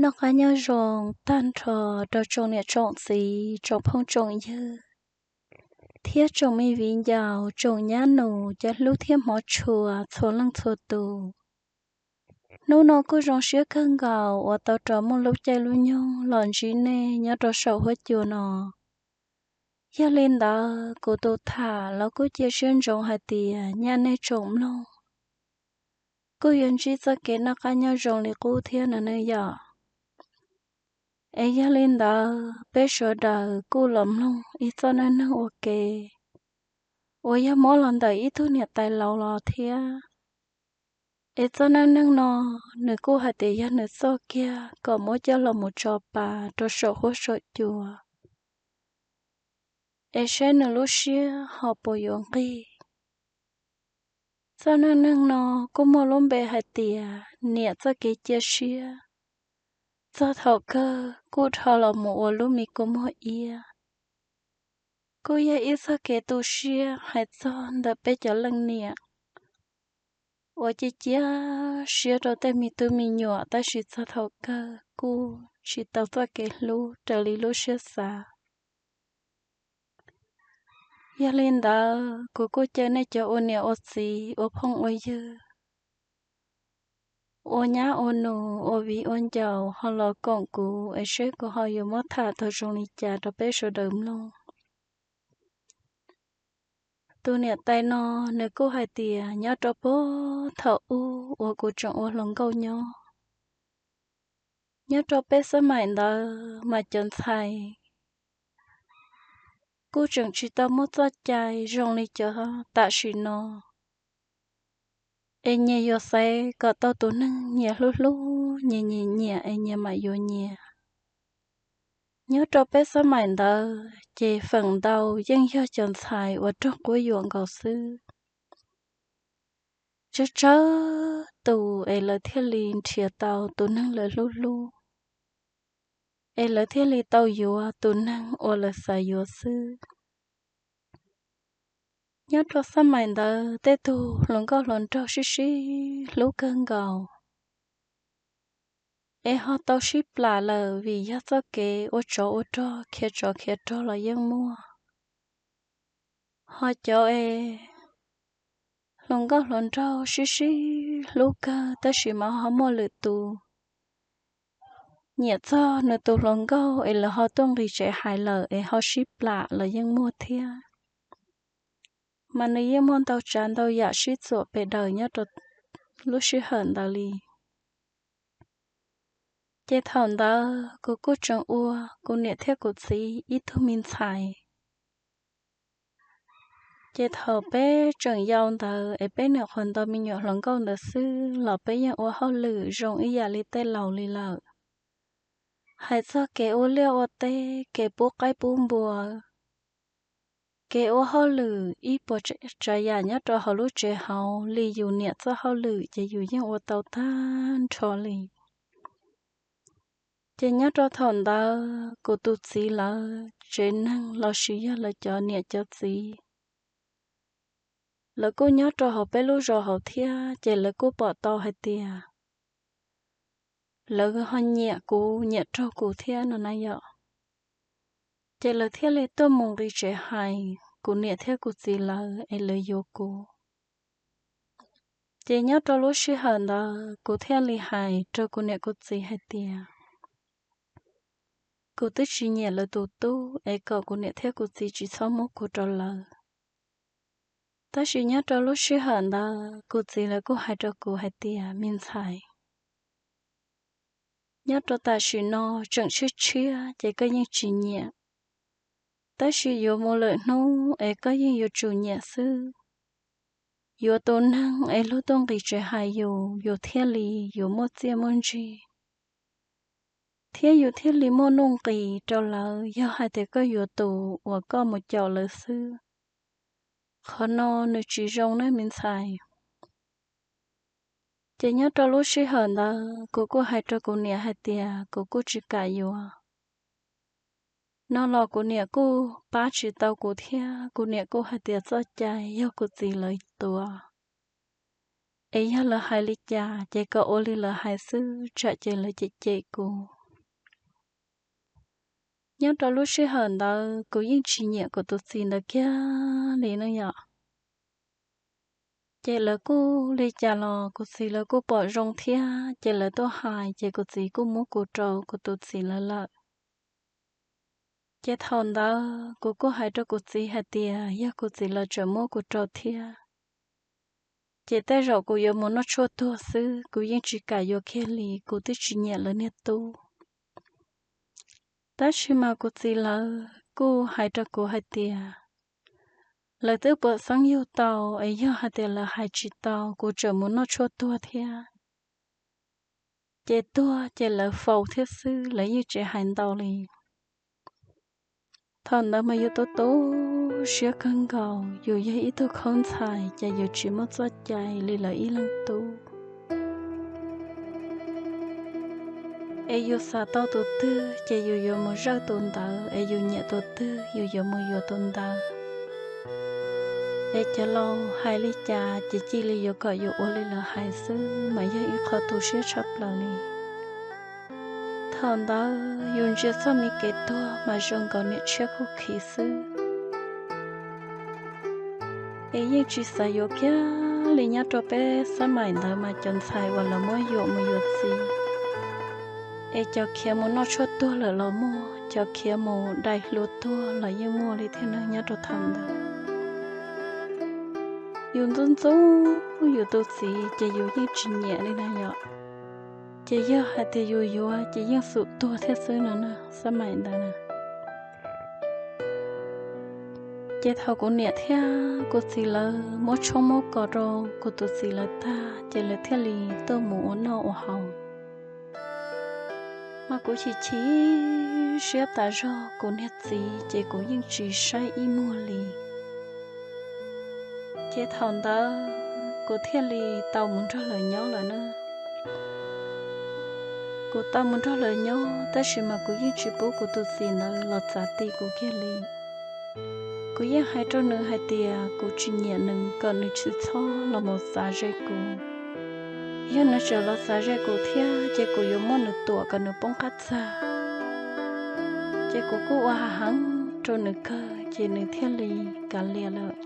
Noj qab nyob zoo tag nrho rau tsoom niam tsoom txiv, tsoom phooj tsoom ywg, thiab tsoom me viv ncaus, tsoom nyab nus cov hlub thiab hmov tshua txhua leej txhua tus. Hnub no kuj zoo siab kawg nkaus uas tau rov muaj lub caij lub nyoog los ntsib nej nyob rau saum huab cua no. Yog li ntawd kuv tus tham los kuj cia siab ntsoov hais tias nyaj nej tsoom mloog kuj yuav ntsib txoj kev noj qab nyob zoo li qub thiab no ne yom. Es yog li ntawd peb sawv daws kuj los mloog ib txoj neej neeg ua ke, uas yog muab los ntawm ib tug niam tais laus los thiab. Es txoj neej neeg no nws kuj hais tias yog nws txoj kiag kom muab coj los mus tso pa rau saum huab saum cua, es saib nws lub siab ho puas yuav nqig. Txoj neej neeg no kuj muaj lub npe hais tias niam txoj kev cia siab, txog thaum kawg kuj dhau los mus ua lub me kua muag iab. Kuj yog ib txoj kev tu siab hais txog ntawm peb cov leej niam uas cia cia siab rau tej me tub me nyuam tab sis txog thaum kawg kuj tsis tau txoj kev hlub raws li lub siab xav. Yog li ntawd kuv kuj caw nej cov ua niam ua txiv, ua phooj ua ywg, ua nyab ua nus, ua viv ua ncaus ho los koom kuv es seb kuv ho yuav muab tham tau zoo li cas rau peb sawv daws mloog. Tus niam tais no nws kuj hais tias nyob rau puag thaum ub uas kuv tseem ua hluas nkauj nyob, nyob rau peb xab maim ntawd mas cov ntxhais kuj tseem tsis tau muaj txoj cai zoo li cov tam sim no, es nyias yuav xaiv kom tau tus neeg nyias hlub hlub, nyias nyiam nyiam es nyias mam yuav nyias. Nyob rau peb xab maim ntawd ces feem ntau yeej yog cov ntxhais uas raug quab yuam nkaus xwb. Tsawg tsawg tus es lawv thiaj li nrhiav tau tus neeg lawv hlub hlub, es lawv thiaj li tau yuav tus neeg uas lawv xav yuav xwb. Nyob rau xab maim ntawd tej tug hluas nkauj hluas nraug sib sib hlub kawg nkaus, es ho tau sib plam lawm vim yog txoj kev ua tsov ua rog khiav tsov khiav rog los yeej muaj. Ho cov es hluas nkauj hluas nraug sib sib hlub kawg tab sis mas ho muaj lwm tus nyiam txog nws tus hluas nkauj es lawv ho tuaj nqis tsev hais lawm es ho sib plam los yeej muaj thiab. Mas nws yeej muaj ntau tsav ntau yam sib txuam pes daws nyob rau lub sij hawm ntawd li. Ces thaum ntawd kuv kuj tseem ua kuv niam thiab kuv txiv ib tug me ntxhais. Ces thaum peb tseem yau ntawd es peb nyuam qhuav nto me nyuam hluas nkauj ntawd xwb los peb yeej ua hauj lwm zoo ib yam li tej laus li lawm. Hais txog kev ua liaj ua teb, kev pub qaib pub npua, kev ua hauj lwm ib puas tsav yam nyob rau hauv lub tsev hauv li yus niam txoj hauj lwm ces yus yeej ua tau tag nrho li. Ces nyob rau thaum ntawd kuv tus txiv lawv tsev neeg los sis yog lawv cov niam cov txiv, lawv kuj nyob rau hauv peb lub zos hauv thiab ces lawv kuj pom tau hais tias lawv ho nyiam kuv nyiam raug kuv thiab no na yom. Ces lawv thiaj li tuaj mus nqis tsev hais kuv niam thiab kuv txiv lawv es lawv yuav kuv. Ces nyob rau lub sij hawm ntawd kuv thiaj li hais rau kuv niam kuv txiv hais tias kuv twb tsis nyiam lawv tus tub es kom kuv niam thiab kuv txiv tsis txhob muab kuv rau lawv. Tab sis nyob rau lub sij hawm ntawd kuv txiv lawv kuj hais rau kuv hais tias me ntxhais, nyob rau tam sim no tseem tshiab tshiab ces koj yeej tsis nyiam, tab sis yuav mus lawm hnub es koj yeej yuav tsum nyiam xwb. Yuav tus neeg es luag tuaj nqis tsev hais yus, yus thiaj li yuav muaj txiaj muaj ntsig, thiab yus thiaj li muaj nuj nqis rau lawv yog hais tias koj yuav tus uas koj mus caum lawv xwb. Qhov no nws tsis zoo ne me ntxhais. Ces nyob rau lub sij hawm ntawd kuv kuj hais rau kuv niam hais tias kuv kuj tsis kam yuav no los kuv niam kuj pab tsis tau kuv thiab kuv niam kuj hais tias txoj cai yog kuv txiv lawv tuav. es yog lawv hais li cas ces kom ua li lawv hais xwb, tsam ces lawv cem cem kuv. Nyob rau lub sij hawm ntawd kuv yeej tsis nyiam kuv tus txiv ntawd kiag li ne yom. Ces lawv kuj li cas los kuv txiv lawv kuj pom zoo thiab, ces lawv tuaj hais ces kuv txiv kuj muab kuv rau kuv tus txiv lawv lawm. Ces thaum ntawd kuv kuj hais rau kuv txiv hais tias yog kuv txiv lawv tseem muab kuv rau thiab, ces tej zaum kuv yuav mus noj tshuaj tuag xwb, kuv yeej tsis kam yuav kiag li, kuv twb tsis nyiam lawv niag tub. Tab sis mas kuv txiv lawv kuj hais rau kuv hais tias lawv twb puas xeeb yug tau, es yog hais tias lawv hais tsis tau kuv tseem mus noj tshuaj tuag thiab. Ces tuag ces lawv faus thiab xwb, lawv yeej tsis hais ntau li. Thaum ntawd mas yus tu tu siab kawg nkaus, yus yog ib tug khaub ntxhais ces yus tsis muaj txoj cai li lawv ib leeg tub. Es yus xav tau tus twg ces yus yuav mus zawj tus ntawd, es yus nyiam tus twg yus yuav mus yuav tus ntawd. Es cov laus hais li cas ces cia li yuav kom yus ua li lawv hais xwb, mas yog ib qho tu siab tshaj plaws li. Thaum ntawd yus ntsia txoj me kev tuag mas zoo nkaus niam tshiab kuj khiv xwb. Es yeej tsis xav yuav kiag li, nyob rau peb xab maim ntawd mas cov ntxhais uas lawv muab yuam mus yuav txiv, es cov khiav mus noj tshuaj tuag lawm los muaj, cov khiav mus dai hlua tuag los yeej muaj li thiab ne nyob rau thaum ntawd. Yus ntxub ntxub yus tus txiv ces yus yeej tsis nyiam li na yom. Ces yog hais tias yus yuav ces yeej xum tuag thiab xwb no na, xab maim ntawd na. Ces thaum kuv niam thiab kuv txiv lawv muab tshoob muab kos rau kuv tus txiv lawv tag ces lawv thiaj li tuaj mus ua noj ua haus. Mas kuv chim chim siab tas zog, kuv niag txiv ces kuv yeej tsis saib ib muag li. Ces thaum ntawd kuv thiaj li tau mus nrog lawv nyob lawm na. Kuv tau mus nrog lawv nyob tab sis mas kuv yeej tsis pub kuv tus txiv ntawd los txav ti kuv kiag li. Kuv yeej hais rau nws hais tias kuv tsis nyiam nws, kom nws tsis txhob los mus txav ze kuv. Yog nws tseem los txav ze kuv thiab ces kuv yuav muab nws tuam kom nws poob qab txag. Ces kuv kuj ua hav heev rau nws kawg ces nws thiaj li kav liam lawm.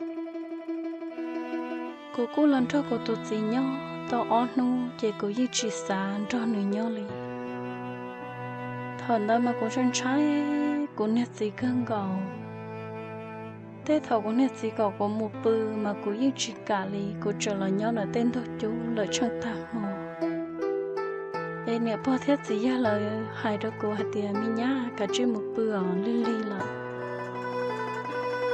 Kuv kuj los nrog kuv tus txiv nyob tau ob hnub ces kuv yeej tsis xav nrog nws nyob li. Thaum ntawd mas kuv ntshai ntshai kuv niag txiv kawg nkaus. Tej thaum kuv niag txiv kom kuv mus pw mas kuv yeej tsis kam li, kuv tseem los nyob ntawm tej ntug cub lawm tsheej tag hmo. Es niam pog thiab txiv yawg lawv hais rau kuv hais tias, me nyab, kav tsij mus pw os, lig lig lawm.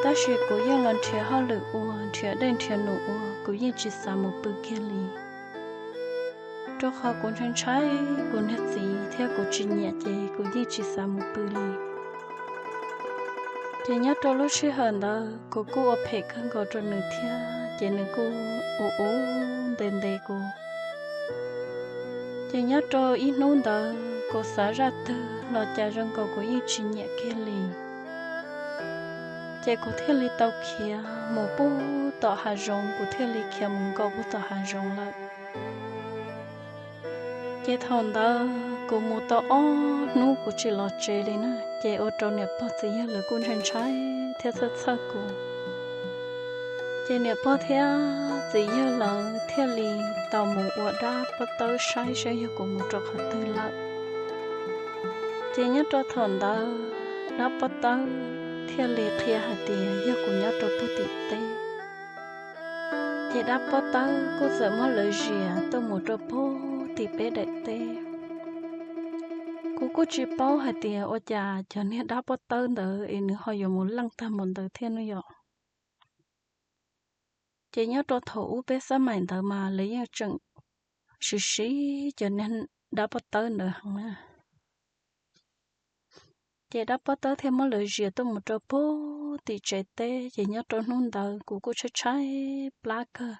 Tab sis kuv yeej los nrhiav hauj lwm ua, nrhiav dej nrhiav num ua, kuv yeej tsis xav mus pw kiag li. Rau qhov kuv ntshai ntshai kuv niag txiv thiab kuv tsis nyiam ces kuv yeej tsis xav mus pw li. Ces nyob rau lub sij hawm ntawd kuv kuj ua phem kawg nkaus rau nws thiab ces nws kuj ua ua ntes ntes kuv. Ces nyob rau ib hnub ntawd kuv xav zaj twg los cas zoo nkaus kuv yeej tsis nyiam kiag li. Ces kuv thiaj li tau khiav mus pug tom hav zoov, kuv thiaj li khiav mus nkaum pug tom hav zoov lawm. Ces thaum ntawd kuv mus tau ob hnub kuv tsis los tsev li na, ces ua rau niam pog txiv yawg lawv kuj ntshai ntshai thiab txhawj txhawj kuv. Ces niam pog thiab txiv yawg lawv thiaj li tau mus ua dab pob tawb saib saib yog kuv mus rau qhov twg lawm. Ces nyob rau thaum ntawd dab pob tawb thiaj li qhia hais tias yog kuv nyob rau pug tim teb. Ces dab pob tawb kuj txawm muab lawv zias tuaj mus rau pug tim peb daim teb. Kuv kuj tsis paub hais tias ua cas cov niag dab pob tawb ntawd es nws ho yuav mus leej tag mus ntawd thiab no yom. Ces nyob rau thaum ub peb xab maim ntawd mas lawv yeej tseem siv siv cov niag dab pob tawb ntawd heev na. Ces dab pob tawb thiaj muab lawv zias tuaj mus rau pug tim tsev teb, ces nyob rau hnub ntawd kuv kuj tshaib tshaib plab kawg.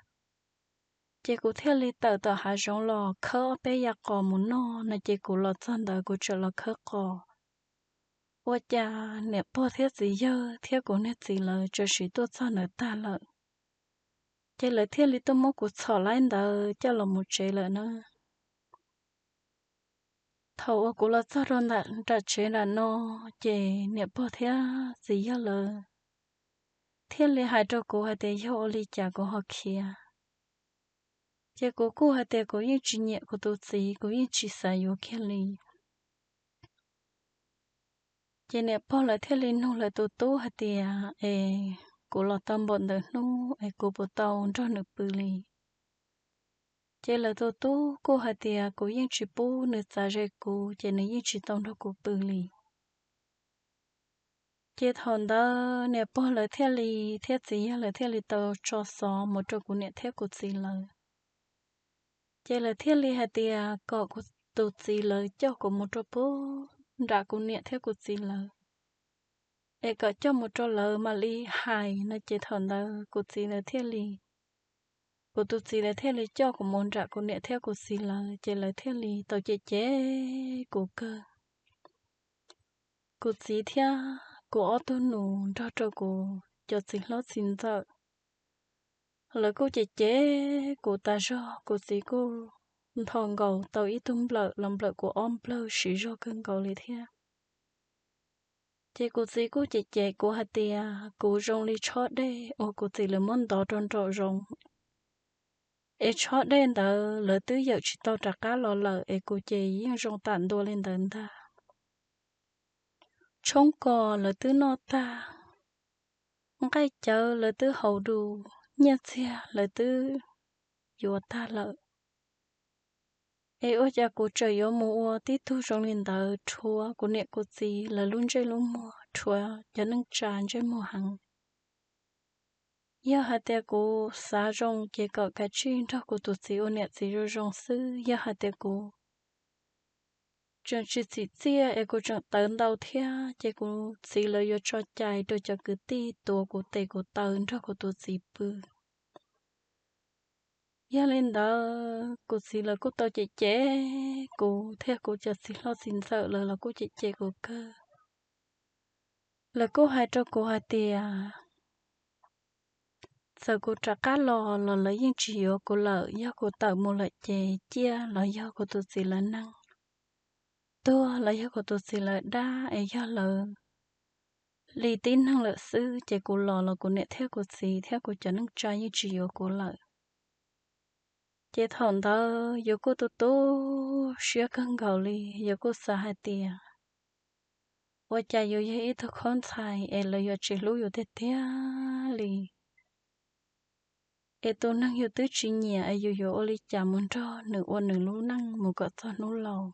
Ces kuv thiaj li tawm tom hav zoov los khawb ob peb yam qos mus noj no, ces kuv los txog ntawd kuv tseem los khawb qos. Ua cas niam pog thiab txiv yawg thiab kuv niag txiv lawv tseem sim tuaj txog ntawd tag lawm. Ces lawv thiaj li tuaj muab kuv txhom laib ntawd coj los mus tsev lawm na. Thaum uas kuv los txog rau nram tsev nram no, ces niam pog thiab txiv yawg lawv thiaj li hais rau kuv hais tias yog ua li cas kuv ho khiav. Ces kuv kuj hais tias kuv yeej tsis nyiam kuv tus txiv, kuv yeej tsis xav yuav kiag li. Ces niam pog lawv thiaj li nug lawv tus tub hais tias, es kuv los tau npaum ntawm hnub es kuv puas tau nrog nws pw li? Ces lawv tus tub kuj hais tias kuv yeej tsis pub nws txav ze kuv, ces nws yeej tsis tau nrog kuv pw li. Ces thaum ntawd niam pog lawv thiaj li thiab txiv yawg lawv thiaj li tau tso xov mus rau kuv niam thiab kuv txiv lawv. Ces lawv thiaj li hais tias kom kuv tus txiv lawv coj kuv mus rau pem nram kuv niam thiab kuv txiv lawv, es kom coj mus rau lawv mam li hais no. Ces thaum ntawd kuv txiv lawv thiaj li, kuv tus txiv lawv thiaj li coj kuv mus nram kuv niam thiab kuv txiv lawv, ces lawv thiaj li tau cem cem kuv kawg. Kuv txiv thiab kuv ob tug nus nrog rau kuv cov txiv hlob txiv ntxawm, lawv kuj cem cem kuv tas zog. Kuv txiv kuj ntho nkaus tau ib tug nplawm los nplawm kuv ob nplawg siv zog kawg nkaus li thiab. Ces kuv txiv kuj cem cem kuv hais tias kuv zoo li tshob dej uas kuv txiv lawv muab ntov rau nraum zoov, es tshob dej ntawd lawv twb yawm tsis tau rov qab los lawm, es kuv ces yeej zoo tam ntua li ntawd ntag. Tshoob kos lawv twb noj tag, nqaij cawv lawv twb haus du, nyiaj txiag lawv twb yuav tag lawm, es ua cas kuv tseem yuav mus ua tib tug zoo li ntawd rhuav kuv niam kuv txiv lawv lub ntsej lub muag, rhuav cov neej tsa ntsej muag heev. Yog hais tias kuv xav zoo ces kom kav tsij nrog kuv tus txiv ua niam txiv zoo zoo xwb. Yog hais tias kuv tseem tsis txim txiaj es kuv tseem tawv ntau thiab, ces kuv txiv lawv yuav tso cai rau cov kwv tij tuav kuv tes kuv taw nrog kuv tus txiv pw. Yog li ntawd kuv txiv lawv kuj tau cem cem kuv thiab kuv cov txiv hlob txiv ntxawm lawv los kuj cem cem kuv kawg. Lawv kuj hais rau kuv hais tias txawm kuv rov qab los los lawv yeej tsis yuav kuv lawm, yog kuv tawm mus lawm ces ciaj los yog kuv tus txiv lawv neeg, tuag los yog kuv tus txiv lawv dab, es yog lawv li tib neeg lawm xwb ces kuv los los kuv niam thiab kuv txiv thiab kuv cov neej tsa yeej tsis yuav kuv lawm. Ces thaum ntawd yus kuj tu tu siab kawg nkaus li, yus kuj xav hais tias ua cas yus yog ib tug khaub ntxhais es lawv yuav tsis hlub yus tiag tiag li, es tus neeg yus twb tsis nyiam es yus yuav ua li cas mus nrog nws ua nws lub neej mus kom txog hnub laus.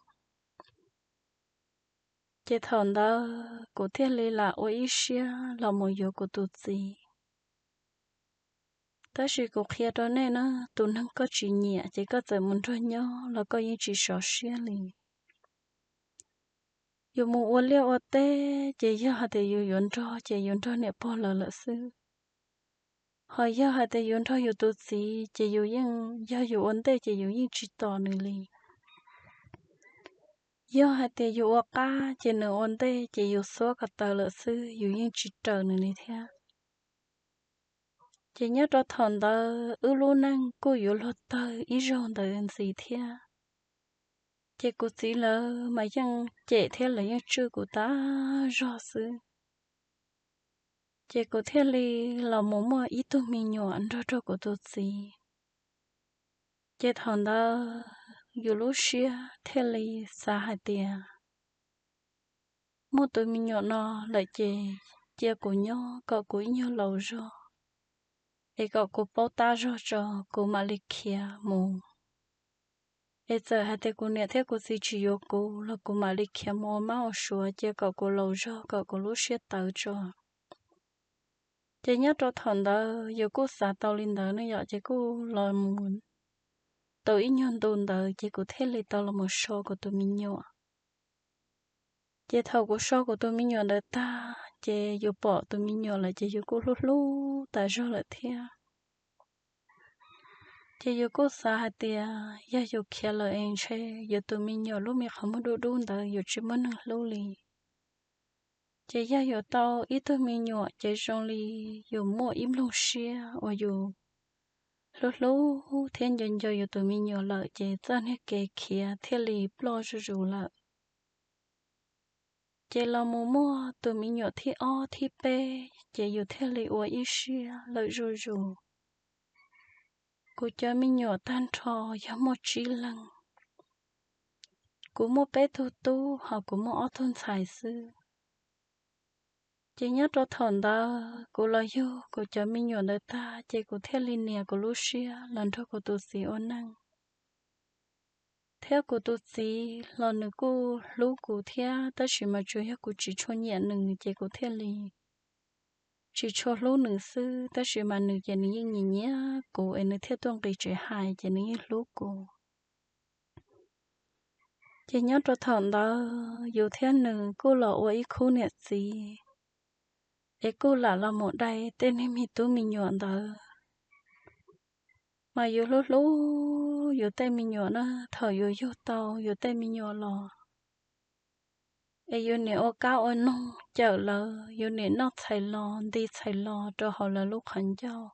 Ces thaum ntawd kuv thiaj li lam ua ib siab los mus yuav kuv tus txiv. Tab sis kuv qhia rau nej na, tus neeg koj tsis nyiam ces koj txawm mus nrog nyob los koj yeej tsis sov siab li. Yus mus ua liaj ua teb ces yog hais tias yus yuav nrog ces yus nrog niam pog lawv lawm xwb. Ho yog hais tias yus nrog yus tus txiv ces yus yeej, yog yus ua ntej ces yus yeej tsis tos nws li. Yog hais tias yus ua qab ces nws ua ntej ces yus xuab ko taw lawm xwb, yus yeej tsis raws nws li thiab. Ces nyob rau thaum ntawd wb lub neej kuj yuav luag tawg ib zaug ntawd ntxiv thiab. Ces kuv txiv lawv mas yeej cem thiab lawv yeej tswj kuv tas zog xwb. Ces kuv thiaj li los mus muaj ib tug me nyuam nrog rau kuv tus txiv. Ces thaum ntawd yus lub siab thiaj li xav hais tias muaj tus me nyuam no lawm ces cia kuv nyob kom kuv ib nyuag laus zog, es kom kuv paub tab zog tso kuv mam li khiav mus. Es txawm hais tias kuv niam thiab kuv txiv tsis yuav kuv los kuv mam li khiav mus ua mab ua suav, cia kom kuv laus zog kom kuv lub siab tawv tso. Ces nyob rau thaum ntawd yus kuj xav tau li ntawd ne yom, ces kuj los mus tau ib nyuag ntu ntawd ces kuv thiaj li tau los mus so kuv tus me nyuam. Ces thaum kuv so kuv tus me nyuam ntawd tag ces yus pom tus me nyuam lawm ces yus kuj hlub hlub tas zog lawm thiab. Ces yus kuj xav hais tias yog yus khiav lawm es ntshe yus tus me nyuam lub me qhov muag dub dub ntawd yus tsis muaj neeg hlub li. Ces yog yus tau ib tug me nyuam ces zoo li yus muaj ib nplooj siab uas yus hlub hlub thiab nco nco yus tus me nyuam lawm ces txoj niag kev khiav thiaj li ploj zuj zus lawm. Ces los mus muaj tus me nyuam thib ob thib peb, ces yus thiaj li ua ib siab lawm zuj zus. Kuv cov me nyuam tag nrho yog muaj tsib leeg. Kuv muaj peb tug tub, ho kuv muaj ob tug ntxhais xwb. Ces nyob rau thaum ntawd kuv los yug kuv cov me nyuam ntawd tag, ces kuv thiaj li nias kuv lub siab los nrog kuv tus txiv ua neej. Thiab kuv tus txiv los nws kuj hlub kuv thiab, tab sis mas tsuas yog kuv tsis tshua nyiam nws, ces kuv thiaj li tsis tshua hlub nws xwb, tab sis mas nws ces nws yeej nyiam nyiam kuv es nws thiaj tuaj nqis tsev hais, ces nws yeej hlub kuv. Ces nyob rau thaum ntawd yus thiab nws kuj los ua ib khub niam txiv, es kuj lam los mus dai tej niag me tub me nyuam ntawd. Mas yus hlub hlub yus tej me nyuam na, thaum yus yug tau yus tej me nyuam los, es yus niam ua kab ua noog cawm lawv, yus niam noj txhais los nti txhais los rau hauv lawv lub qhov ncauj.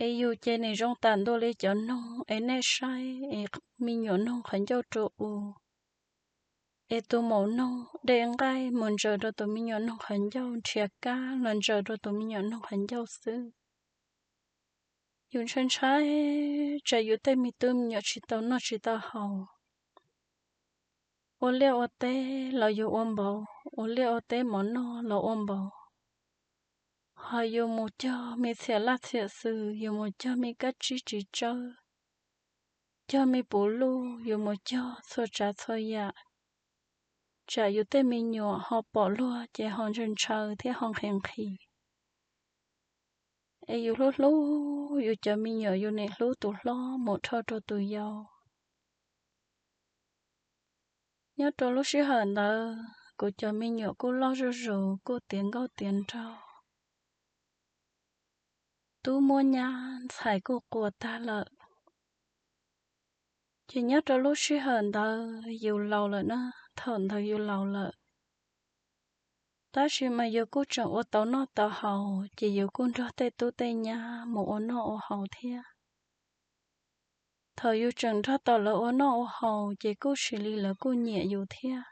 Es yus ces nim zoo tam ntua li cov noog es nej saib es me nyuam noog qhov ncauj rua u, es tus maum noog de nqaij mus ntsaws rau tus me nyuam noog qhov ncauj, nrhiav kab los ntsaws rau tus me nyuam noog qhov ncauj xwb. Yus ntshai ntshai tsam yus tej me tub me nyuam tsis tau noj tsis tau haus. Ua liaj ua teb los yus ua npaum, ua liaj ua teb mov noj los ua npaum. Ho yus mus cog me txhiam laj txhiam xws, yus mus cog me kab tsib tsis tsawb, cog me puv luj, yus mus cog txhua tsav txhua yam, tsam yus tej me nyuam ho pom luag ces ho ntshaw ntshaw thiab ho nqhis nqhis. Es yus hlub hlub yus cov me nyuam, yus nim hlub tus hlob mus dhau rau tus yau. Nyob rau lub sij hawm ntawd kuv cov me nyuam kuj loj zuj zus, kuj tiav nkauj tiav nraug, tub muab nyab, ntxhais kuj quas tag lawm. Ces nyob rau lub sij hawm ntawd yus laus lawm na, thaum ntawd yus laus lawm, tab sis mas yus kuj tseem ua tau noj tau haus, ces yus kuj nrog tej tub tej nyab mus ua noj ua haus thiab. Thaum yus tseem nrog tau lawv ua noj ua haus ces kuj sis li lawv kuj nyiam yus thiab.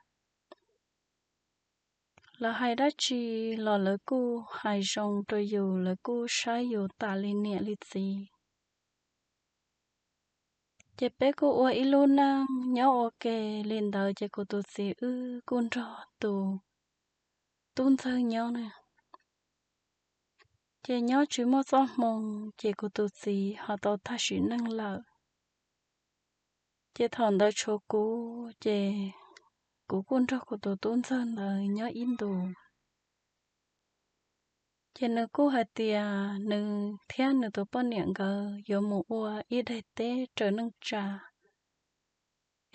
Lawv hais dab tsi los lawv kuj hais zoo rau yus, lawv kuj saib yus tas li niam li txiv. Ces peb kuj ua ib lub neej nyob ua ke li ntawd, ces kuv tus txiv wb kuj nrog tus tub ntxawg nyob na. Ces nyob tsis muaj txoj hmoo, ces kuv tus txiv ho tau tag sim neej lawm. Ces thaum ntawd tshuav kuv, ces kuv kuj nrog kuv tus tub ntxawg ntawd nyob ib ntus. Ces nws kuj hais tias nws thiab nws tus poj niam nkawd yuav mus ua ib daim teb raws neej tsa,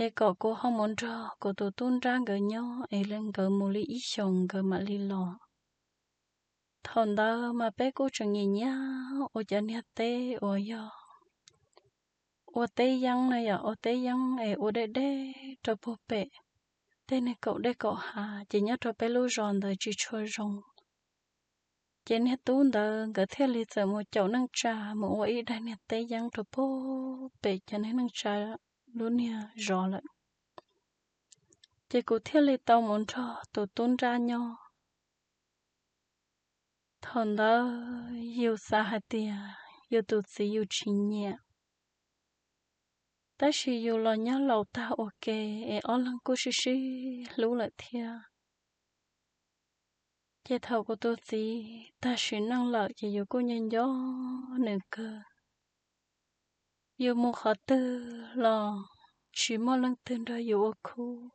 es kom kuv ho mus nrog kuv tus tub nrab nkawd nyob es nkawd mus li ib xyoos nkawd mam li los. Thaum ntawd mas peb kuj tseem nyiam nyiam ua cov niag teb uas yog ua teb yeeb na yom, ua teb yeeb es ua deb deb rau puag pem tej niag kaum dej kaum hav, ces nyob rau peb lub zos ntawd tsis tshua zoo. Ces niag tub ntawd nkawd thiaj li txawm mus caum neej tsa mus ua ib daim niag teb yeeb rau puag pem cov niag neej tsa lub niag zos lawm. Ces kuv thiaj li tau mus nrog tus tub nrab nyob. Thaum ntawd yus xav hais tias yus tus txiv yus tsis nyiam, tab sis yus los nyob laus tag ua ke es ob leeg kuj sib sib hlub lawm thiab. Ces thaum kuv tus txiv tag sim neej lawm ces yus kuj nco nco nws kawg. Yus mus qhov twg los tsis muaj leej twg nrog yus ua khub.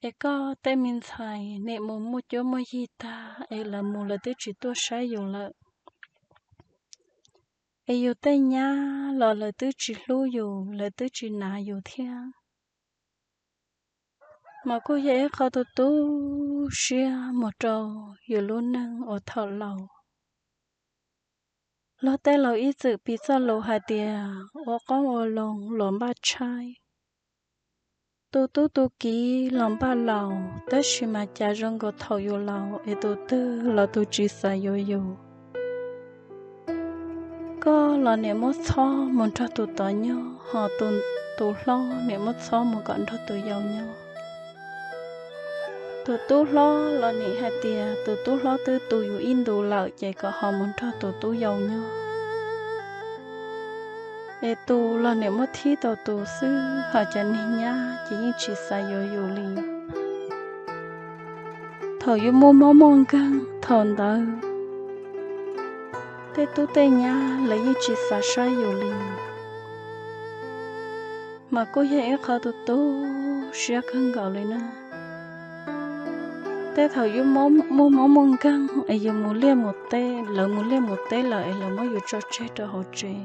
Es koj tej me ntxhais nim mus muaj cuab muaj yig tag es lawv mus lawv twb tsis tuaj saib yus lawm. Es yus tej nyab los lawv twb tsis hlub yus, lawv twb tsis hwm yus thiab. Mas kuj yog ib qho tu tu siab mus rau yus lub neej uas thaum laus. Luag tej laus ib txwm piv txoj lus hais tias ua qoob ua loo los npaj tshaib, tu tub tu kiv los npaj laus, tab sis mas cas zoo nkaus thaum yus laus es tus twg los tus tsis xav yuav yus. Koj los niam muab txhob mus nrog tus tod nyob, ho tus, tus hlob niam muab txhob mus kom nrog tus yau nyob. Tus tub hlob los niam hais tias tus tub hlob twb tu yus ib ntus lawm ces kom ho mus nrog tus tub yau nyob. Es tus los niam muab thib tau tus xwb, ho cov niag nyab ces yeej tsis xav yuav yus li. Thaum yus muaj mob muaj nkeeg thaum ntawd, tej tub tej nyab lawv yeej tsis xav saib yus li. Mas kuj yog ib qho tu tu siab kawg nkaus li na. Tej thaum yus muaj mob muaj nkeeg es yus mus liaj mus teb, lawv mus liaj mus teb lawm es lawv muab yus tso tseg rau hauv tsev,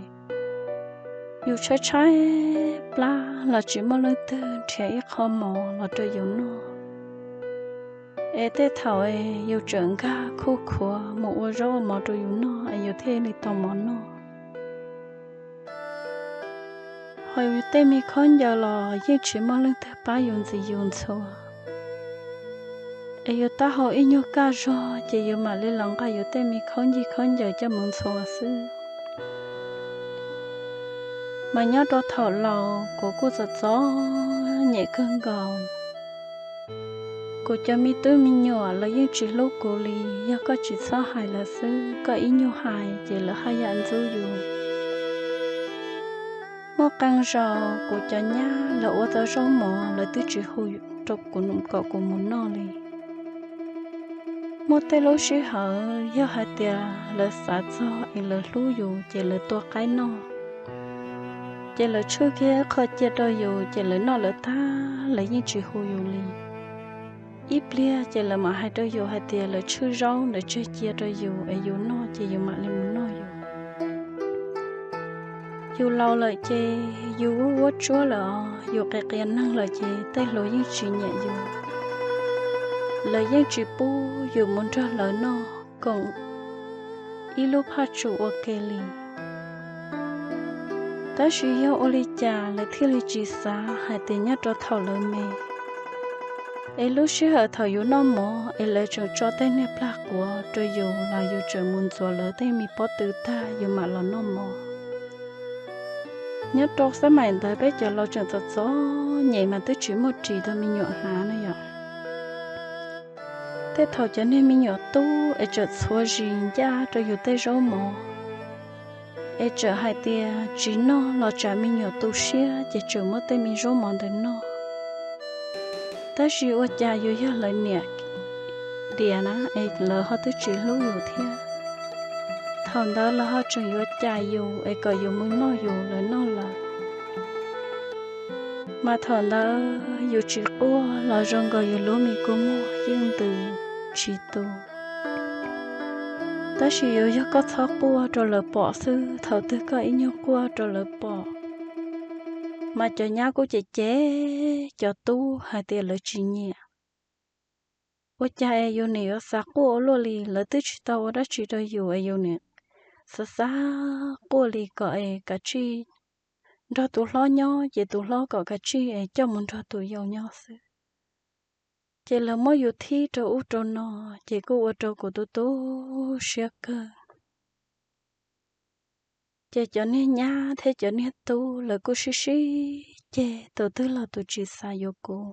yus tshaib tshaib plab los tsis muaj leej twg nrhiav ib qho mov los rau yus noj. Es tej thaum yus tseem nkag khuj khuav mus ua zaub ua mov rau yus noj es yus thiaj li tau mov noj. Ho yus tej me khaub ncaws los yeej tsis muaj leej twg pab yus ntxiv yus ntxhua. Es yus taub hau ib nyuag kaj zog ces yus mam li los nqa yus tej me khaub ncig khaub ncaws coj mus ntxhua xwb. Mas nyob rau thaum laus kuv kuj txom txom nyem kawg nkaus. Kuv cov me tub me nyuam lawv yeej tsis hlub kuv li, yog koj tsis txhob hais lawv xwb, koj ib nyuag hais ces lawv haj yam ntxub yus. Muaj qee zaus kuv cov nyab lawv ua tau zaub mov lawv twb tsis hu rau kuv kom kuv mus noj li. Muaj tej lub sij hawm yog hais tias lawv xav txog es lawv hlub yus ces lawv tua qaib noj, ces lawv tshwj kiag qho cia rau yus ces lawv noj lawv tag lawv yeej tsis hu yus li. Ib pliag ces lawv mam hais rau yus hais tias lawv tshwj zaub ntawd tseg cia rau yus es yus noj ces yus mam li mus noj yus. Yus laus lawm ces yus vuab vuab tsuab lawm os, yus qias qias neeg lawm ces tej hluas yeej tsis nyiam yus. Lawv yeej tsis pub yus mus nrog lawv noj koom ib lub phaj tsum ua ke li. Tab sis yog ua li cas lawv thiaj li tsis xav hais tias nyob rau thaum lawv me, es lub sij hawm thaum yus noj mov es lawv tseem tso tej niag plag quav rau yus los yus tseem mus ntxuav lawv tej me pob tw tag yus mam los noj mov. Nyob rau xab maim ntawd peb cov laus tseem txom txom nyem mas twb tsis muaj ris rau me nyuam hnav na yom. Tej thaum cov niag me nyuam tub es tseem txhuav zis ncaj rau yus tej zaub mov, es tseem hais tias tsis noj los tsam me nyuam tu siab ces tseem muab tej me zaub mov ntawd noj. Tab sis ua cas yus yog lawv niam diam na es lawv ho twb tsis hlub yus thiab. Thaum ntawd lawv ho tseem yuav cais yus es kom yus mus noj yus lawv noj lawv. Mas thaum ntawd yus tsis quaj los zoo nkaus yus lub me kua muag yeej ntws tsis tu. Tab sis yuav yog koj txhob quaj rau lawv pom xwb, thaum twg koj ib nyuag quaj rau lawv pom, mas cov nyab kuj cem cem cov tub hais tias lawv tsis nyiam. Ua cas es yus nim yuav xav quaj ua luaj li, lawv twb tsis tau ua dab tsi rau yus es yus nim xav xav quaj li kom es kav tsij nrog tus hlob nyob ces tus hlob kom kav tsij es coj mus nrog tus yau nyob xwb. Ces lawv muab yus thib rau ub rau no, ces kuj ua rau kuv tu tu siab kawg. Ces cov niag nyab thiab cov niag tub lawv kuj sib sib ceg, tus twg los tus tsis xav yuav kuv.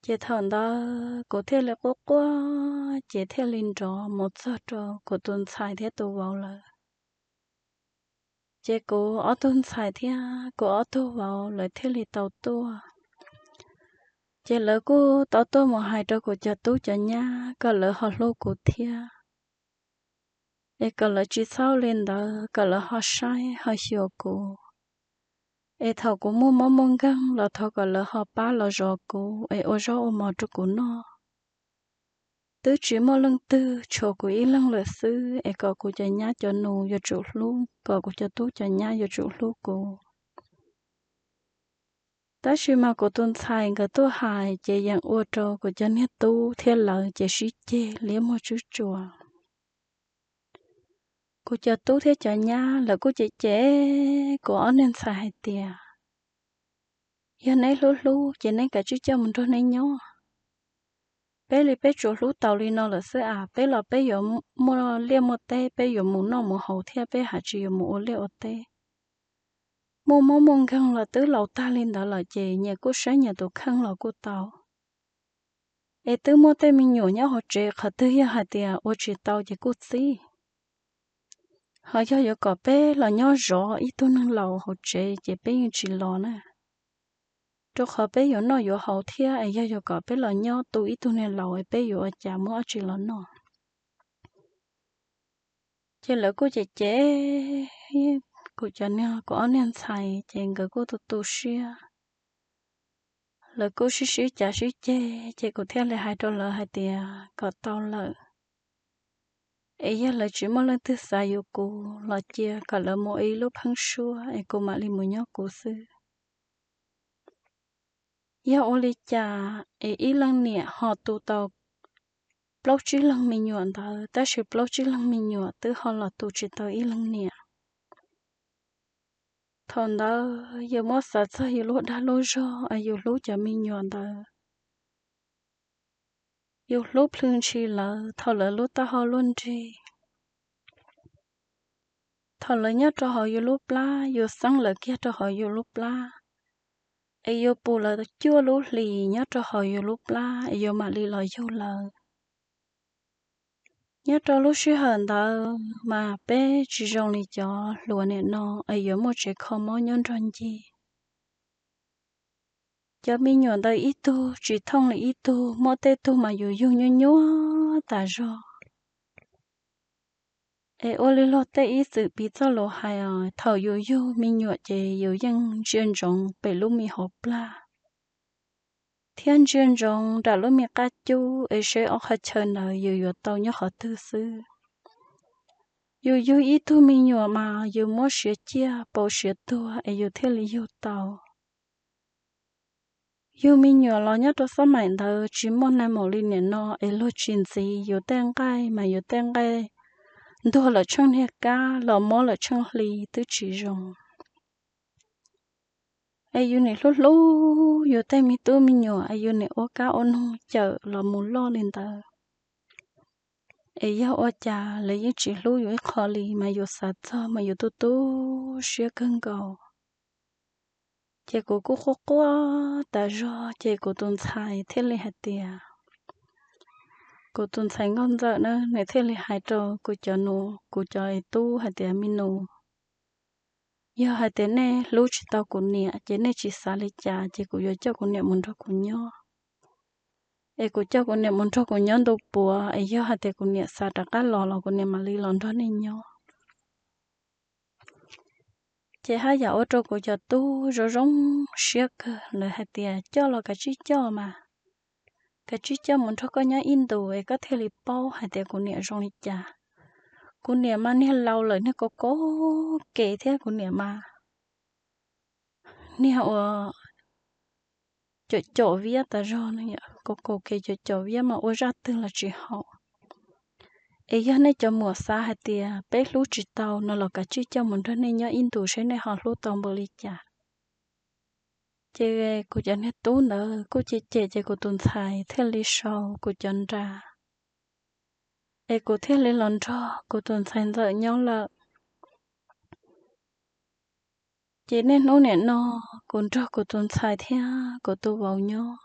Ces thaum ntawd kuv thiaj li quaj quaj, ces thiaj li nrov mus txog rau kuv tus ntxhais thiab tus vauv lawv. Ces kuv ob tug ntxhais thiab kuv ob tug vauv lawv thiaj li tau tuaj. Ces lawv kuj tau tuaj mus hais rau kuv cov tub cov nyab kom lawv ho hlub kuv thiab, es kom lawv tsis txhob li ntawd, kom lawv ho saib ho xyuas kuv. Es thaum kuv muaj mob muaj nkeeg los thov kom lawv ho pab los zov kuv es ua zaub ua mov rau kuv noj. Twb tsis muaj leej twg tshuav kuv ib leeg lawm xwb, es kom kuv cov nyab cov nus yuav tsum hlub, kom kuv cov tub cov nyab yuav tsum hlub kuv. Tab sis mas kuv tus ntxhais nkawd tuaj hais ces yeej ua rau kuv cov niag tub thiab lawv ces sib ceg liab muag tswb tsuas. Kuv cov tub thiab cov nyab lawv kuj cem cem kuv ob niag ntxhais hais tias, yog neb hlub hlub ces neb kav tsij coj mus nrog neb nyob. Peb li peb tsuas hlub tau li no lawm xwb as, peb los peb yuav muaj liaj muaj teb, peb yuav mus noj mus haus thiab, peb haj tsis yuav mus ua liaj ua teb. Muaj mob muaj nkeeg los twb laus tag li ntawd lawm ces nyias kuj saib nyias tus kheej los kuj tau. Es twb muaj tej me nyuam nyob hauv tsev, qhov twg yog hais tias ua tsis tau ces kuj txib. Ho yog yuav kom peb los nyob zov ib tug neeg laus hauv tsev ces peb yeej tsis los na, rau qhov peb yuav noj yuav haus thiab, es yog yuav kom peb los nyob tu ib tug niag laus es peb yuav ua cas muab dab tsi los noj? Ces lawv kuj cem cem kuv cov niag, kuv ob niag ntxhais, ces nkawd kuj tu tu siab. Lawv kuj sib sib cav sib ceg, ces kuv thiaj li hais rau lawv hais tias kom tau lawm, es yog lawv tsis muaj leej twg xav yuav kuv los cia kom lawv mus ib lub pheeb suab es kuv mam li mus nyob kuv xwb. Yog ua li cas es ib leej niam ho tu tau plaub tsib leeg me nyuam ntawd, tab sis plaub tsib leeg me nyuam twb ho los tu tsis tau ib leej niam? Thaum ntawd yus muab xav txog yus lub dag lub zog es yus hlub cov me nyuam ntawd, yus hlub plhws ntshis lawv thaum lawv lub taub hau luaj nrig, thaum lawv nyob rau hauv yus lub plab, yus xeeb lawv kiag rau hauv yus lub plab, es yus pum lawv cuaj lub hlis nyob rau hauv yus lub plab es yus mam li los yug lawv. Nyob rau lub sij hawm ntawd mas peb tsis zoo li cov hluas niam no es yuav muaj tsev kho mob nyob nrog ncig. Cov me nyuam ntawd ib tug tsis thooj li ib tug, muaj tej tug mas yus yug nyuaj nyuaj tas zog. Es ua li luag tej ib txwm piv txoj lus hais os, thaum yus yug me nyuam ces yus yeej ntsia ntsoov pem lub me hauv plag thiab ntsia ntsoov nram lub me qab cub es seb ob qhov chaw ntawd yus yuav tau nyob qhov twg xwb. Yus yug ib tug me nyuam mas yus muab siav ciaj pauv siav tuag es yus thiaj li yug tau. Yug me nyuam los nyob rau xab maim ntawd tsis muaj nai maum li niam no es luag tsis ntxiv yus tej nqaij mas yus tej nqaij ntuag lawm tsheej niag kab los mob lawm tsheej hli twb tsis zoo. Es yus nim hlub hlub yus tej me tub me nyuam es yus nim ua kab ua noog cawm los mus loj li ntawd. Es yog ua cas lawv yeej tsis hlub yus ib qho li mas yus xav txog mas yus tu tu siab kawg nkaus. Ces kuv kuj quaj quaj tas zog ces kuv tus ntxhais thiaj li hais tias, kuv tus ntxhais nkauj ntxawm na nws thiaj li hais rau kuv cov nus kuv cov tub hais tias, me nus, yog hais tias nej hlub tsis tau kuv niam ces nej tsis xav li cas ces kuv yuav coj kuv niam mus nrog kuv nyob. Es kuv coj kuv niam mus nrog kuv nyob ntu puav es yog hais tias kuv niam xav rov qab los los kuv niam mam li los nrog nej nyob. Ces haj yam ua rau kuv cov tub zoo zoo siab kawg, lawv hais tias coj los kav tsij coj mas, kav tsij coj mus nrog koj nyob ib ntus es koj thiaj li paub hais tias kuv niam zoo li cas. Kuv niam mas niag laus lawm niag kaus kaus kev thiab kuv niam mas niag uas caum caum viab tas zog, kaus kaus kev caum caum viab mas ua zaj twg los tsis haum. Es yog nej cov muam xav hais tias peb hlub tsis tau no los kav tsij coj mus nrog nej nyob ib ntus seb nej ho hlub tau npaum li cas. Ces kuv cov niag tub ntawd kuj cem cem ces kuv tus ntxhais thiaj li sau kuv cov nra, es kuv thiaj li los nrog kuv tus ntxhais ntxawm nyob lawm. Ces niaj hnub nim no kuv nrog kuv tus ntxhais thiab kuv tus vauv nyob.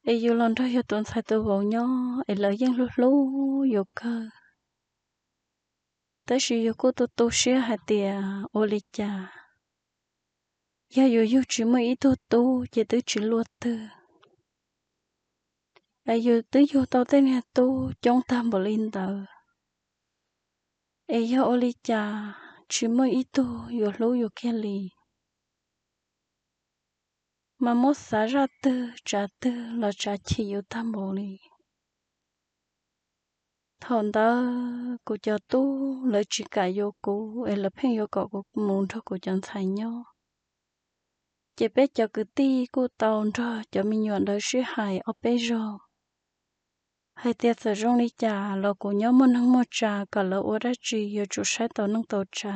Es yus los nrog yus tus ntxhais tus vauv nyob es lawv yeej hlub hlub yus kawg. Tab sis yus kuj tu tu siab hais tias ua li cas, yog yus yug tsis muaj ib tug tub ces twb tsis luaj twg. Es yus twb yug tau tej niag tub coob tag npaum li ntawd, es yog ua li cas tsis muaj ib tug yuav hlub yus kiag li. Mas muab xav zaj twg tsav twg los tsav chim yus tag npaum li. Thaum ntawd kuv cov tub lawv tsis kam yuav kuv es lawv pheej yuav kom kuv mus nrog kuv cov ntxhais nyob. Ces peb cov kwv tij kuj tau nrog cov me nyuam ntawd sib hais ob peb zaug hais tias txawm zoo li cas los kuv nyob muaj neeg muaj tsa kom lawv ua dab tsi yuav tsum saib tau neej tau tsa,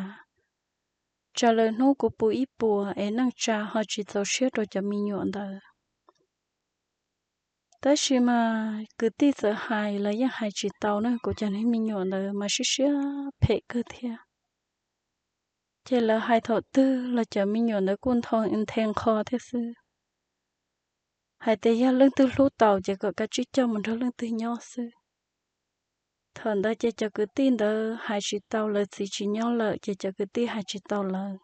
tsam lwm hnub kuv puv ib puas es neej tsa ho tsis txaus siab rau cov me nyuam ntawd. Tab sis mas kwv tij txawm hais los yeej hais tsis tau na, kuv cov niag me nyuam ntawd mas siab siab phem kawg thiab. Ces lawv hais thaum twg los cov me nyuam ntawd kuj ntho nthe nqho thiab xwb, hais tias yog leej twg hlub tau ces kom kav tsij coj mus nrog leej twg nyob xwb. Thaum ntawd ces cov kwv tij ntawd hais tsis tau, lawv txiv tsis nyob lawm ces cov kwv tij hais tsis tau lawv,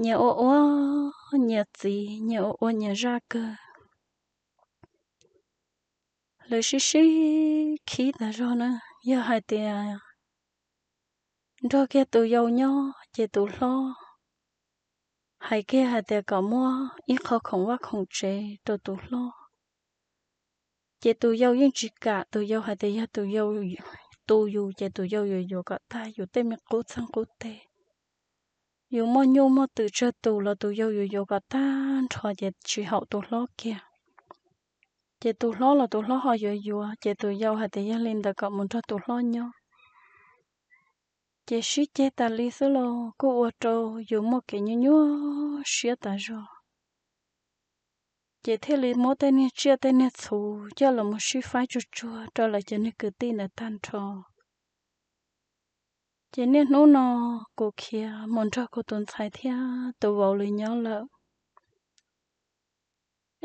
nyias ua ua nyias txiv, nyias ua ua nyias zaj kawg. Lawv sib sib khib tas zog na, yog hais tias nrog kiag tus yau nyob ces tus hlob hais kiag hais tias kom muab ib qho khoom vaj khoom tsev rau tus hlob. Ces tus yau yeej tsis kam, tus yau hais tias yog tus yau tu yus ces tus yau yuav yuav kom tag yus tej me qub txeeg qub teg. Yus muaj nyuj muaj twm tsawg tus los tus yau yuav yuav kom tag nrho ces tsis haum tus hlob kiag. Ces tus hlob los tus hlob ho yuav yuav, ces tus yau hais tias yog li ntawd kom mus nrog tus hlob nyob. Ces sib ceg tas li xwb los kuj ua rau yus muaj kev nyuaj nyuaj siab tas zog. Ces thiaj li muab tej niag tsiaj tej niag txhu coj los mus sib faib tsuag tsuag rau lawv cov niag kwv tij ntawd tag nrho. Ces niaj hnub no kuv khiav mus nrog kuv tus ntxhais thiab tus vauv lawv nyob lawm,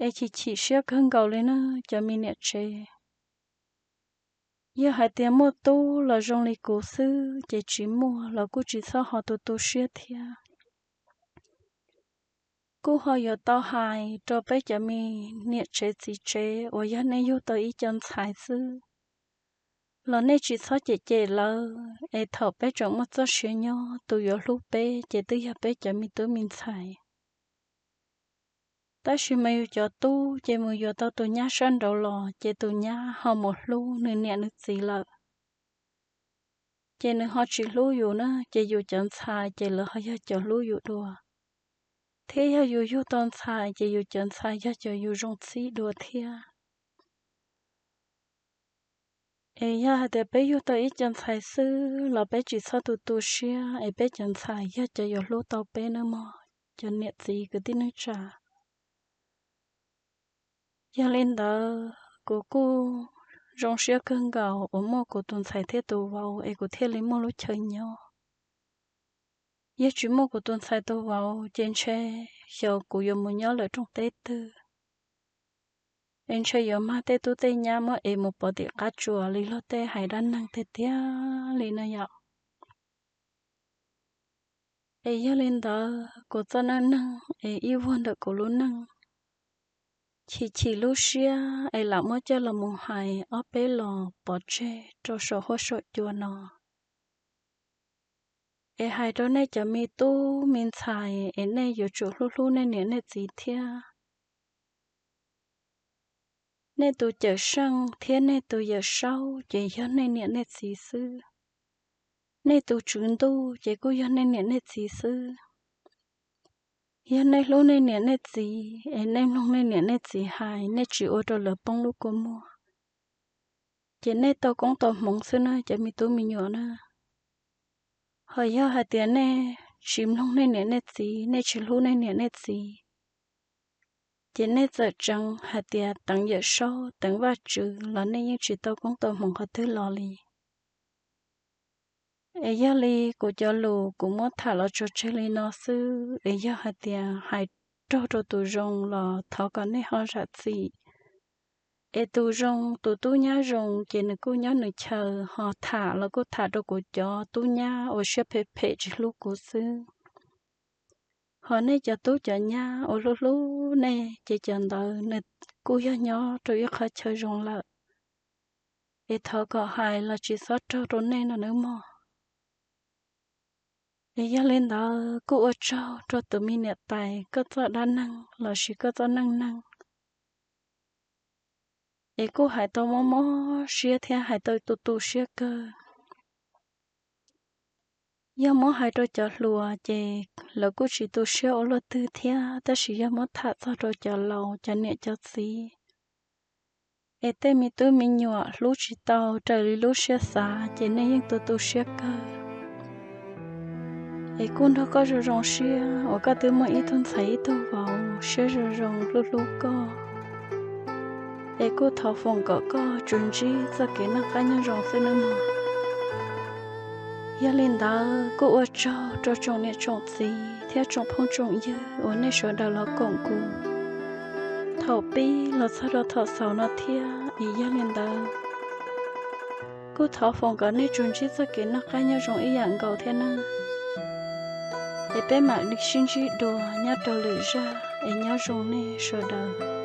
es chim chim siab kawg nkaus li na cov me niam tsev. Yog hais tias muaj tub los zoo li kuv xwb, ces tsis muaj los kuj tsis txhob ho tu tu siab thiab. Kuj ho yuav tau hais rau peb cov me niam tsev txiv tsev uas yog nej yug tau ib co ntxhais xwb, los nej tsis txhob cem cem lawv, es thaum peb tseem muaj txoj sia nyob tus yuav hlub peb ces twb yog peb cov me tub me ntxhais. Tab sis mas yus cov tub ces mus yuav tau tus nyab sab nraud los ces tus nyab ho mus hlub nws niam nws txiv lawm. Ces nws ho tsis hlub yus na, ces yus cov ntxhais ces lawv ho yog cov hlub yus dua, thiab yog yus yug tau ntxhais ces yus cov ntxhais yog cov yus zoo txib dua thiab. Es yog hais tias peb yug tau ib co ntxhais xwb los peb tsis txhob tu tu siab, es peb cov ntxhais yog cov yuav hlub tau peb nawb mog cov niam txiv kwv tij neej tsa. Yog li ntawd kuv kuj zoo siab kawg nkaus uas muaj kuv tus ntxhais thiab tus vauv es kuv thiaj li muaj lub chaw nyob. Yog tsis muaj kuv tus ntxhais tus vauv ces ntshe xyov kuv yuav mus nyob lawm rooj teb twg, es ntshe yuav mag tej tub tej nyab muab ev mus pov tim qab tsuas li luag tej hais dab neeg tiag tiag li no yom. Es yog li ntawd kuv txoj neej neeg es ib vuag ntawm kuv lub neej, chim chim lub siab es lam muab coj los mus hais ob peb los pov tseg rau saum huab saum cua no. Es hais rau nej cov me tub me ntxhais es nej yuav tsum hlub hlub nej niam nej txiv thiab. Nej tus cawm seej thiab nej tus yawm saub ces yog nej niam nej txiv xwb. Nej tus tswv ntuj ces kuj yog nej niam nej txiv xwb. Yog nej hlub nej niam nej txiv es nej mloog nej niam nej txiv hais, nej tsis ua rau lawv poob lub kua muag, ces nej tau koob tau hmoov xwb na cov me tub me nyuam na. Ho yog hais tias nej tsis mloog nej niam nej txiv, nej tsis hlub nej niam nej txiv, ces nej txawm tseev hais tias teev yawm saub teev Vajtswv los nej yeej tsis tau koob tau hmoov qhov twg los li. Es yog li kuv cov lus kuv muab tham los tso tseg li no xwb, es yog hais tias hais raug rau tus zoo los thov kom nej ho zam txim. Es tus zoo tus tub nyab zoo ces nws kuj nyob nws chaw, ho tham los kuj tham rau kuv cov tub nyab uas siab phem phem tsis hlub kuv xwb. Ho nej cov tub cov nyab uas hlub hlub nej ces cov ntawd nws kuj yog nyob rau ib qhov chaw zoo lawm. Es thov kom hais los tsis txhob raug rau nej no nawb mog. Es yog li ntawd kuj ua tsaug rau tus me niam tais koj txoj dab neeg lossis koj txoj neej neeg, es kuj hais tau mob mob siab thiab hais tau tu tu siab kawg. Yog muab hais rau cov hluas ces lawv kuj tsis tu siab ua luaj twg thiab, tab sis yog muab tham txog rau cov laus cov niam cov txiv, es tej me tub me nyuam hlub tsis tau raws li lub siab xav ces nej yeej tu tu siab kawg. Es kuj nrog koj zoo zoo siab uas koj twb muaj ib tug ntxhais ib tug vauv siab zoo zoo hlub hlub koj. es kuj thov foom kom koj tsuas ntsib txoj kev noj qab nyob zoo xwb nawb mog. Yog li ntawd kuj ua tsaug rau tsoom niam tsoom txiv thiab tsoom phooj tsoom ywg uas nej sawv daws los koom kuv thaum pib los txog rau thaum xaus no thiab. Es yog li ntawd kuj thov foom kom nej tsuas ntsib txoj kev noj qab nyob zoo ib yam nkaus thiab nawb. Es peb mam li sib ntsib dua nyob rau lwm zaj, es nyob zoo nej sawv daws.